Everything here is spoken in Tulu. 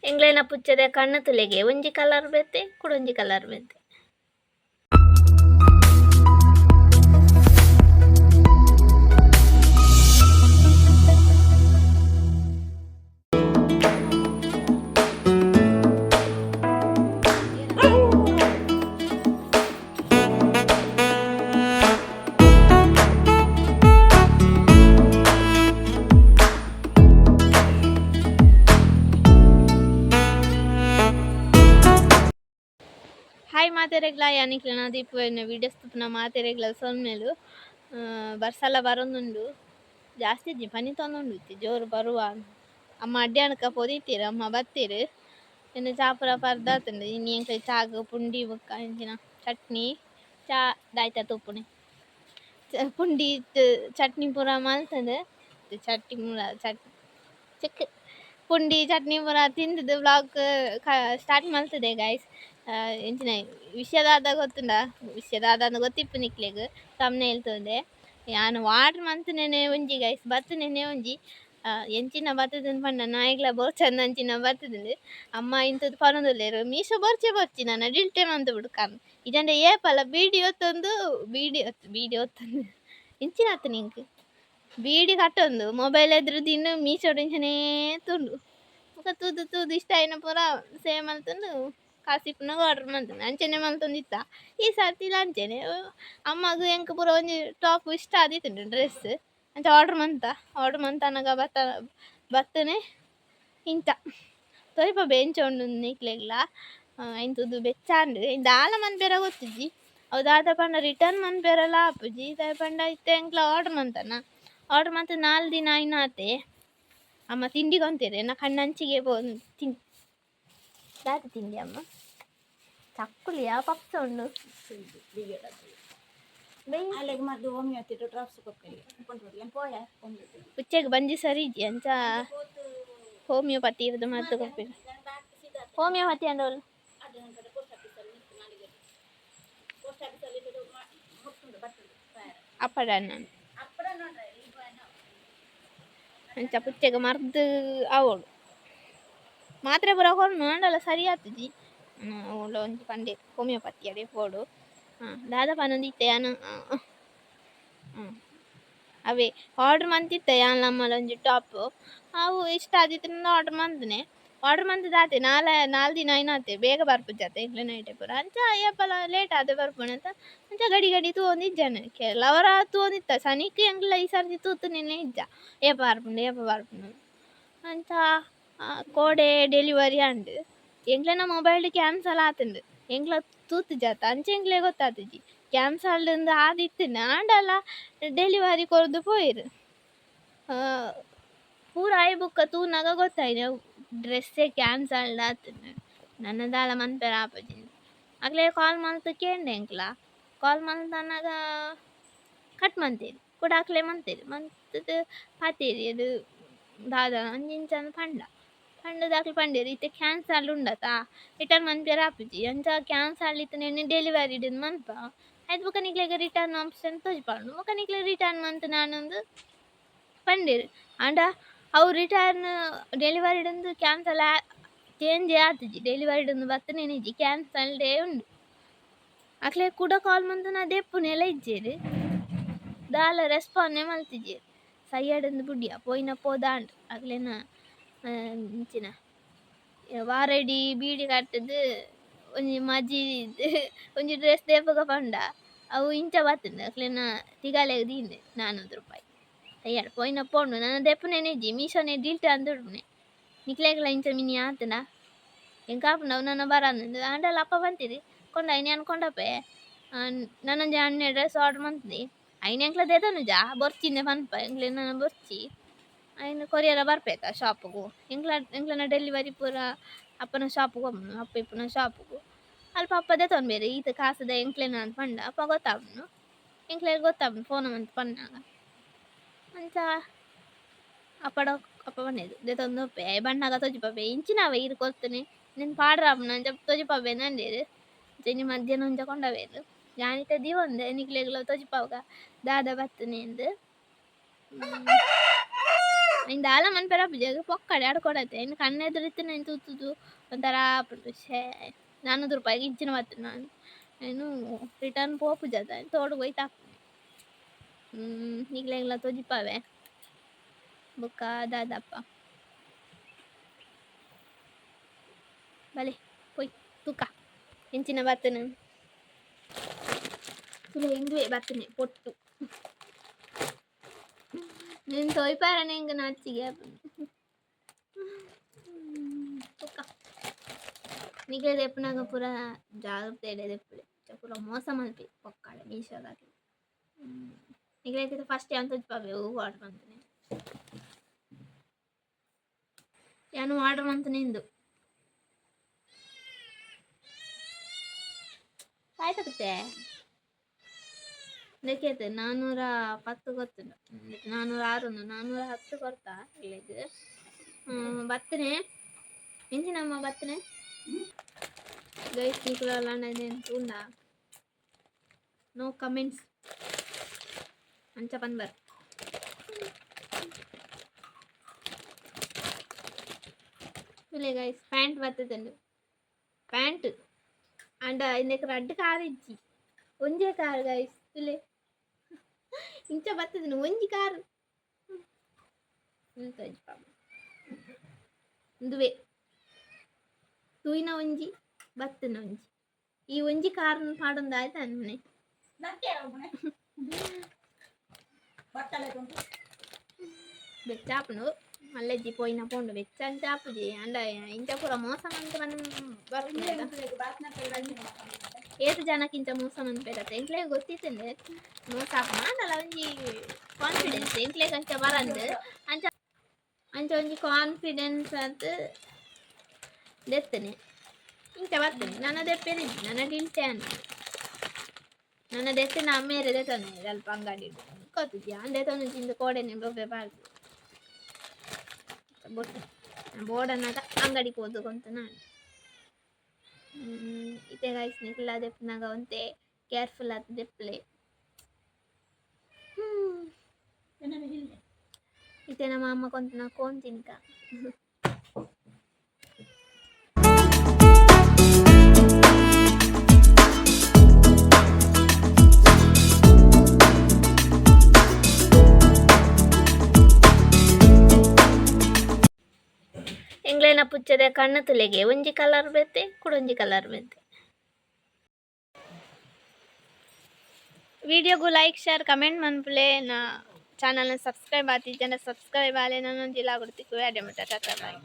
ಎಂಗ್ಲೆನ ಪುಚ್ಚೆದ ಕಣ್ಣು ತುಲೆಗೆ ಒಂಜಿ ಕಲರ್ ಬೇತೆ ಕುಡೊಂಜಿ ಕಲರ್ ಬೇತೆ. ಹಾಯ್ ಮಾತೆರೆಗ್ಲ, ಯಾನಿಕ್ಲೆನ ದೀಪುವೆನ ವೀಡಿಯೋಸ್ ತೂಪುನ ಮಾತೆರೆಗ್ಲ ಸೊಲ್ಮೆಲು. ಬರ್ಸಲ ಬರೊಂದುಂಡು, ಜಾಸ್ತಿ ಇಜ್ಜಿ, ಪನಿ ತೊಂದುಂಡು ಇತ್ತೆ ಜೋರು ಬರುವ. ಅಮ್ಮ ಅಡ್ಯಾಣಕ ಪೋದಿತ್ತೆರ್, ಅಮ್ಮ ಬತ್ತೆರ್. ಇನ್ನು ಚಾಪುರ ಪರ್ದಾತುಂಡು. ಇನಿ ಎಂಕ್ಲೆ ಚಾಗ್ ಪುಂಡಿ ಬೊಕ್ಕ ಇಂಚಿನ ಚಟ್ನಿ ಚಾ ದಾಯ್ತ ತೂಪುನೆ. ಪುಂಡಿ ಚಟ್ನಿ ಪೂರ ಮಲ್ತುಂಡು. ಚಟ್ನಿ ಪೂರ ಚಟ್ ಚಿಕ್ ಪುಂಡಿ ಚಟ್ನಿ ಪೂರ ತಿಂದುದು ವ್ಲಾಗ್ ಸ್ಟಾರ್ಟ್ ಮಲ್ತದೆ ಗೈಸ್. ಎಂಚಿನ ವಿಷಯ ದಾದ ಗೊತ್ತುಂಡ? ವಿಷಯ ದಾದ ಅಂದ್ ಗೊತ್ತಿಪ್ಪು ನಿಕ್ಲೆಗ್ ತಮ್ನೇಲ್ ತೂದೆ. ಯಾನ್ ವಾಡ್ರ್ ಮಂತುನೇನೆ ಒಂಜಿ ಗೈಸ್, ಬತ್ತುನೇನೆ ಒಂಜಿ. ಎಂಚಿನ ಬತ್ತುದುಂಡು ಪಂಡ ನಾಯಿಗ್ಲ ಬೋರ್ಚಂದಂಚಿನ ಬತ್ತುದುಂಡು. ಅಮ್ಮ ಇಂತುದು ಪನೊಂದುಲ್ಲೆರ್, ಮೀಶೋ ಬೊರ್ಚೆ ಬೊರ್ಚಿ ನನ ಡಿಲ್ಟೆ ಮಂತ್ ಬುಡ್ಕ. ಇಜ್ಜಂಡ ಏಪಲ ಬೀಡಿ ಒತ್ತೊಂದು ಬೀಡಿ ಬೀಡಿ ಒತ್ತೊಂದು ಇಂಚಿನ ಆತು ನಿಂಕ್ ಬೀಡಿ ಕಟ್ಟೊಂದು ಮೊಬೈಲ್ ಎದುರು ದಿನ ಮೀಶೋಡ್ ಇಂಚನೇ ತೂಂಡು. ಬೊಕ ತೂದು ತೂದು ಇಷ್ಟ ಆಯಿನ ಪೂರ ಸೇವ್ ಮಲ್ತೊಂದು ಕಾಸ್ ಇಪ್ಪುನಗ ಆರ್ಡರ್ ಮಲ್ತೊಂದು ಅಂಚನೆ ಮಲ್ತೊಂದಿತ್ತ. ಈ ಸರ್ತಿಲ ಅಂಚನೆ ಅಮ್ಮಗ್ ಎಂಕ್ ಪೂರ ಒಂಜಿ ಟಾಪ್ ಇಷ್ಟ ಆದಿತ್ತುಂಡು ಡ್ರೆಸ್. ಅಂಚ ಆರ್ಡರ್ ಮಂತ ಆರ್ಡರ್ ಮಂತನಗ ಬತ್ತ ಬತ್ತನೆ ಇಂಚ ತೋಯಿಪ ಎಂಚ ಉಂಡು ನಿಕ್ಲೆಗ್ಲ. ಐನ್ ತೂದು ಬೆಚ್ಚ ಆಂಡ್. ಐನ್ ದಾಲ ಮನ್ಪೆರೆ ಗೊತ್ತಿಜ್ಜಿ. ಅವು ದಾದ ಪಂಡ ರಿಟರ್ನ್ ಮನ್ಪೆರೆಲ ಆಪುಜಿ. ದಾಯೆ ಪಂಡ ಇತ್ತೆ ಎಂಕ್ಲ ಆರ್ಡರ್ ಮಂತನ ಆರ್ಡರ್ ಮಂತ್ 4 ದಿನ ಆಯಿನಾತೆ. ಅಮ್ಮ ತಿಂಡಿ ಕೊಂತೆರ್, ಎನ್ನ ಕಣ್ಣಂಚಿಗೆ ಪೋದು ತಿಂಡಿ. ದಾದ ತಿಂಡಿ ಅಮ್ಮ? ಚಕ್ಕುಲಿಯಾ ಪಪ್ಸ ಉಂಡು? ಪುಚ್ಚೆಗ್ ಬಂಜಿ ಸರಿ ಇಜ್ಜಿ, ಅಂಚ ಹೋಮಿಯೋಪತಿ ಇರ್ದು ಮದ್ದು ಕೊರ್ಪೆರ್. ಹೋಮಿಯೋಪತಿ ಅಂಡೋಲ್ ಅಪ್ಪಡಣ್ಣ. ಅಂಚ ಪುಚ್ಚೆಗ್ ಮರ್ದ್ ಆವೊಡು, ಮಾತ್ರೆ ಪೂರ ಕೊರ್ನು ಆಂಡಲ ಸರಿ ಆತುಜಿ. ಓಲ ಒಂಜಿ ಪಂಡೆರ್ ಹೋಮಿಯೋಪತಿ ಅಡೆ ಪೋಡು. ದಾದ ಪನೊಂದಿತ್ತೆ ಯಾನ್? ಅವೇ ಆರ್ಡರ್ ಮಂತಿತ್ತೆ ಯಾನ್ಲ ಅಮ್ಮಲ ಒಂಜಿ ಟಾಪ್. ಅವು ಇಷ್ಟ ಆದಿತ್ತ್ಂಡ ಆರ್ಡರ್ ಮಂತ್ನೆ. ಆರ್ಡರ್ ಮಂತುದಾತೆ ನಾಲ್ ದಿನ ಆಯಿನಾತೆ. ಬೇಗ ಬರ್ಪುಜತೆ ಎಂಕ್ಲೆನ ಐಟೆ ಪೂರ. ಅಂಚ ಏಪಲ ಲೇಟ್ ಆದ್ ಬರ್ಪುಂಡು ಅಂತ ಅಂಚ ಗಡಿ ಗಡಿ ತೂವೊಂದಿಜ್ಜಾನೆ. ಕೆಲವರ ತೂವೊಂದಿತ್ತ, ಸನಿಕ್ ಎಂಕ್ಲ ಈ ಸರ್ತಿ ತೂತುನೆನೆ ಇಜ್ಜ, ಏಪ ಬರ್ಪುಂಡು ಏಪ ಬರ್ಪುಂಡು ಅಂಚ. ಕೋಡೆ ಡೆಲಿವರಿ ಆಂಡ್. ಎಂಕ್ಲೆನ ಮೊಬೈಲ್ ಕ್ಯಾನ್ಸಲ್ ಆತುಂಡು, ಎಂಕ್ಲ ತೂತುಜತ, ಅಂಚ ಎಂಕ್ಲೆ ಗೊತ್ತಾತುಜಿ. ಕ್ಯಾನ್ಸಲ್ಡ್ ಇಂದ್ ಆದಿತ್ತ್ಂಡ್, ಆಂಡಲ ಡೆಲಿವರಿ ಕೊರ್ದು ಪೋಯೆರ್. ಪೂರ ಆಯಿ ಬೊಕ್ಕ ತೂನಗ ಗೊತ್ತಾಯಿನಿ ಅವು ಡ್ರೆಸ್ಸೇ ಕ್ಯಾನ್ಸಲ್ಡ್ ಆತುಂಡು. ನನ ದಾಲ ಮನ್ಪೆರೆ ಆಪುಜಿ. ಅಕ್ಲೆ ಕಾಲ್ ಮಲ್ತ್ ಕೇಂಡೆ ಎಂಕ್ಲ. ಕಾಲ್ ಮಲ್ತನಗ ಕಟ್ ಮಂತೆರ್, ಕುಡ ಅಕ್ಲೆ ಮಂತೆರ್. ಮಂತುದು ಪಾತೆರಿಯೆರ್, ದಾದ ಅಂಚ ಇಂಚ ಅಂದ್ ಪಂಡ. ಪಂಡುದು ಅಕ್ಲು ಪಂಡೆರ್, ಇತ್ತೆ ಕ್ಯಾನ್ಸಲ್ ಉಂಡತ ರಿಟರ್ನ್ ಮನ್ಪೆರೆ ಆಪುಜಿ. ಅಂಚ ಕ್ಯಾನ್ಸಲ್ ಇತ್ತಿನೆನ್ ಡೆಲಿವರಿಡ್ ಮನ್ಪ, ಐತ್ ಬೊಕ ನಿಕ್ಲೆಗ್ ರಿಟರ್ನ್ ಆಪ್ಷನ್ ತೋಜಿಪಾವುಂಡು, ಬೊಕ ನಿಕ್ಲೆ ರಿಟರ್ನ್ ಮಂತ್ ಪಂಡೆರ್. ಆಂಡ ಅವು ರಿಟರ್ನ್ ಡೆಲಿವರಿಡ್ ಉಂದು ಕ್ಯಾನ್ಸಲ್ ಚೇಂಜ್ ಆತುಜಿ. ಡೆಲಿವರಿಡ್ ಉಂದು ಬತ್ತುನೇನೆ ಇಜ್ಜಿ, ಕ್ಯಾನ್ಸಲ್ಡೇ ಉಂಡು. ಅಕ್ಲೆ ಕುಡ ಕಾಲ್ ಮಂತುನ ದೆಪ್ಪುನೆಲ ಇಜ್ಜೆರ್, ದಾಲ ರೆಸ್ಪಾನ್ಸೇ ಮಲ್ತಿಜೆರ್. ಸಯ್ಯಡ್ ಬುಡಿಯ, ಪೋಯಿನ ಪೋದಾಂಡ್. ಅಕ್ಲೆನ ಇಂಚಿನ ವಾರಡಿ ಬೀಡಿ ಕಟ್ಟುದು ಒಂಜಿ ಮಜಿ ಒಂಜಿ ಡ್ರೆಸ್ ದೇಪಗ ಪಂಡ ಅವು ಇಂಚ ಬತ್ತುಂಡು. ಅಕ್ಲೆನ ತಿಗಲೆಗ್ ದೀಂಡ್ 400 ರೂಪಾಯಿ. ಸಯ್ಯಡ್ ಪೋಯಿನ ಪೋಂಡು, ನನ ದೆಪ್ಪುನೇನೆ ಇಜ್ಜಿ. ಮೀಶೋನೆ ಡಿಲ್ಟ್ ಅಂದ್ ಉಡ್ಪುನೆ. ನಿಕ್ಲೆಗ್ಲ ಇಂಚ ಮಿನಿ ಆತುಂಡ? ಎಂಕ್ ಆಪುಂಡು ಅವು ನನ ಬರಂದ್. ಆಂಡಲ ಅಪ್ಪ ಪಂತೆರ್ ಕೊಂಡಾಯಿನಿ ಯಾನ್ ಕೊಂಡಪೆ. ನನೊಂಜಿ ಅಣ್ಣೆ ಡ್ರೆಸ್ ಆರ್ಡರ್ ಮಂತುದೆ, ಐನ್ ಎಂಕ್ಲ ದೆತೊನುಜ ಬೊರ್ಚಿಂದೆ ಪನ್ಪ. ಎಂಕ್ಲೆ ನನ ಬೊರ್ಚಿ, ಐನ್ ಕೊರಿಯರ ಬರ್ಪೇತ ಶಾಪುಗು. ಎಂಕ್ಲ ಎಂಕ್ಲೆನ ಡೆಲಿವರಿ ಪೂರ ಅಪ್ಪನ ಶಾಪುಗು ಹೋಪುನು, ಅಪ್ಪ ಇಪ್ಪುನ ಶಾಪುಗು. ಅಲ್ಪ ಅಪ್ಪ ದೆತೊನ್ಬೆರ್. ಈತ್ ಕಾಸುದ ಎಂಕ್ಲೆನ ಅಂದ್ ಪಂಡ ಅಪ್ಪ ಗೊತ್ತಾಪುಂಡು, ಎಂಕ್ಲೆಗ್ ಗೊತ್ತಾಪುಂಡು ಫೋನ್ ಮಂತ್ ಪನ್ನಾಗ. ಅಂಚ ಅಪ್ಪಡ ಅಪ್ಪ ಪಂಡೆರ್ ದೆತೊಂದು ಪೋಪೆ ಬನ್ನಗ ತೋಜಿಪಾಪೆ, ಇಂಚಿನವೆ ಈರ್ ಕೊರ್ತುನೆ ನೆನ್ ಪಾಡ್ರಾಪುಂಡು ಅಂಚ ತೋಜಿಪಾಪೆ ಅಂದೆರ್. ಅಂಚ ಇನಿ ಮಧ್ಯಾಹ್ನ ಒಂಜ ಕೊಂಡವೇರ್. ಯಾನ್ ಇತ್ತೆ ದೀವೊಂದೆ, ನಿಕ್ಲೆಗ್ಲ ತೋಜಿಪಾವುಗ ದಾದ ಬತ್ತುನೆ ಇಂದ್. ಐನ್ ದಾಲ ಮನ್ಪೆರೆ ಆಪುಜಿ ಪೊಕ್ಕಡೆ ಆಡ್ಕೊಡತ್ತೆ ಐನ್ ಕಣ್ಣೆದುರು ಇತ್ತಿನ ತೂತುದು ಒಂಥರ ಆಪುಂಡು. ಶೇ 400 ರೂಪಾಯಿಗೆ ಇಂಚಿನ ಬತ್ತುಂಡು ನಾನು ಐನು ರಿಟರ್ನ್ ಪೋಪುಜತ ತೋಡು ಪೋಯಿ ಆಪುಂಡು. ನಿಕ್ಲೆಗ್ಲ ತೋಜಿಪಾವೆ ಬೊಕ್ಕ ದಾದಪ್ಪ ಬಲೆ ಪೋಯ್ ತೂಕ ಎಂಚಿನ ಬತ್ತುನು ತೂಲೆ ಇಂದುವೆ ಬತ್ತನೆ ಪೊಟ್ಟು ನಿನ್ ತೋಯ್ಪಾರನೆ ಎಂಕ್ ನಾಚಿಗೆ ಆಪುಂಡು. ತೂಕ ನಿಕ್ಲೆ ದೆಪ್ಪುನಗ ಪೂರ ಜಾಗ್ರತೆ ದೆಪ್ಪುಲೆ, ಪೂರ ಮೋಸ ಮಲ್ಪಿ ಪೊಕ್ಕಡೆ ಮೀಶೋದಕ್ಲು. ನಿಕ್ಲೆಗ್ ಫಸ್ಟ್ ಯಾನ್ ತೋಜಿಪಾವೆ ಒವು ಆರ್ಡರ್ ಮಂತುನೆ. ಯಾನ್ ಆರ್ಡರ್ ಮಂತುನೆ ಇಂದು ಆಯ್ತಪತ್ತೆ ಇಂದಕ್ಕೆ 410 ಗೊತ್ತುಂಡು, 406 ಉಂಡು, 410 ಕೊರ್ತಾ ಇಲ್ಲೆಗ್ ಬತ್ತನೆ ಎಂಚಿನಮ್ಮ ಬತ್ತನೆ ಗೈಸ್. ನಿಕುಲಲ್ಲ ತೂಂಡ ನೋ ಕಮೆಂಟ್ಸ್ ಅಂಚ ಪನ್ಬರ್. ತೂಲೆ ಗೈಸ್, ಪ್ಯಾಂಟ್ ಬತ್ತುಂಡು ಪ್ಯಾಂಟ್. ಅಂಡ ಇಂದೆಕ್ ರಡ್ಡ್ ಕಾರ್ ಇಜ್ಜಿ, ಒಂಜೇ ಕಾರ್ ಗೈಸ್. ತೂಲೆ ಇಂಚ ಬತ್ತುಂಡು ಒಂಜಿ ಕಾರ್. ತೋಜಿಪಾವ ಇಂದುವೆ ತೂಯಿನ ಒಂಜಿ ಬತ್ತುನ ಒಂಜಿ ಈ ಒಂಜಿ ಕಾರ್ ಪಾಡೊಂದು ಆಯ್ತಾ ಅನ್ಮನೆ. ಬೆಚ್ಚ ಆಪುಂಡು ಮಲ್ಲೆಜ್ಜಿ ಪೋಯಿನ ಪೋಂಡು ಬೆಚ್ಚ ಅಂಚ ಆಪುಜಿ. ಅಂಡ ಇಂಚ ಪೂರ ಮೋಸ ಮಂತ್ ಬರ್ಪುಂಡು. ಏತ್ ಜನಕ್ ಇಂಚ ಮೋಸ ಮನ್ಪೆರತ್ತೆ ಎಂಕ್ಲೆಗ್ ಗೊತ್ತಿತ್ತುಂಡು ಮೋಸ ಆಪುಂಡು. ಆಂಡಲ ಒಂಜಿ ಕಾನ್ಫಿಡೆನ್ಸ್ ಎಂಕ್ಲೆಗ್ ಅಂಚ ಬರಂದ್ ಅಂಚ ಅಂಚ ಒಂಜಿ ಕಾನ್ಫಿಡೆನ್ಸ್ ಆತ್ ದೆತ್ತನೆ ಇಂಚ ಬರ್ತನೆ. ನನ ದೆಪ್ಪೆರೆ ನನ ಗಿಲ್ಟೆ ಅನ್ನ ನನ್ನ ದೆತ್ತಿನ ಅಮ್ಮೇರೆ ದೆತ್ತನೆ ಅಲ್ಪ ಅಂಗಡಿ ಗೊತ್ತಿದ್ಯಾ ಯಾನ್ ದೆತ್ತೊಂದು ಇಂದು ಕೋಡೆನೆ ಬೊಬ್ಬೆ ಪಾಡ್ದು ಬೊಟ್ಟು ಬೋಡನ್ನಗ ಅಂಗಡಿ ಪೋದು ಕೊಂತ ನಾನು. ಇತ್ತೆ ಗೈಸ್ ನಿಕುಲ ದೆಪ್ಪುನಗ ಒಂತೆ ಕೇರ್ಫುಲ್ ಆತ್ ದೆಪ್ಪುಲೆ. ಇತ್ತೆ ನಮ್ಮ ಅಮ್ಮ ಕೊಂತುನ ಕೋಂತಿನ್ಕ. ಎಂಗ್ಲೆನ ಪುಚ್ಚದ ಕಣ್ಣು ತುಲೆಗೆ ಒಂಜಿ ಕಲರ್ ಬೇತೆ ಕುಡೊಂಜಿ ಕಲರ್ ಬೇತೆ. ವಿಡಿಯೋಗು ಲೈಕ್ ಶೇರ್ ಕಮೆಂಟ್ ಮನ್ಪುಲೆ. ನಾ ಚಾನಲ್ನ ಸಬ್ಸ್ಕ್ರೈಬ್ ಆತಿಜ್ಜಂಡ ಸಬ್ಸ್ಕ್ರೈಬ್ ಆಲೆ. ನನೊಂಜಿ ಲಾಗುಡು ತಿಕ್ಕುವೆ. ಅಡೆ ಮುಟ್ಟ ಟಾಟಾ ಬಾಯ್.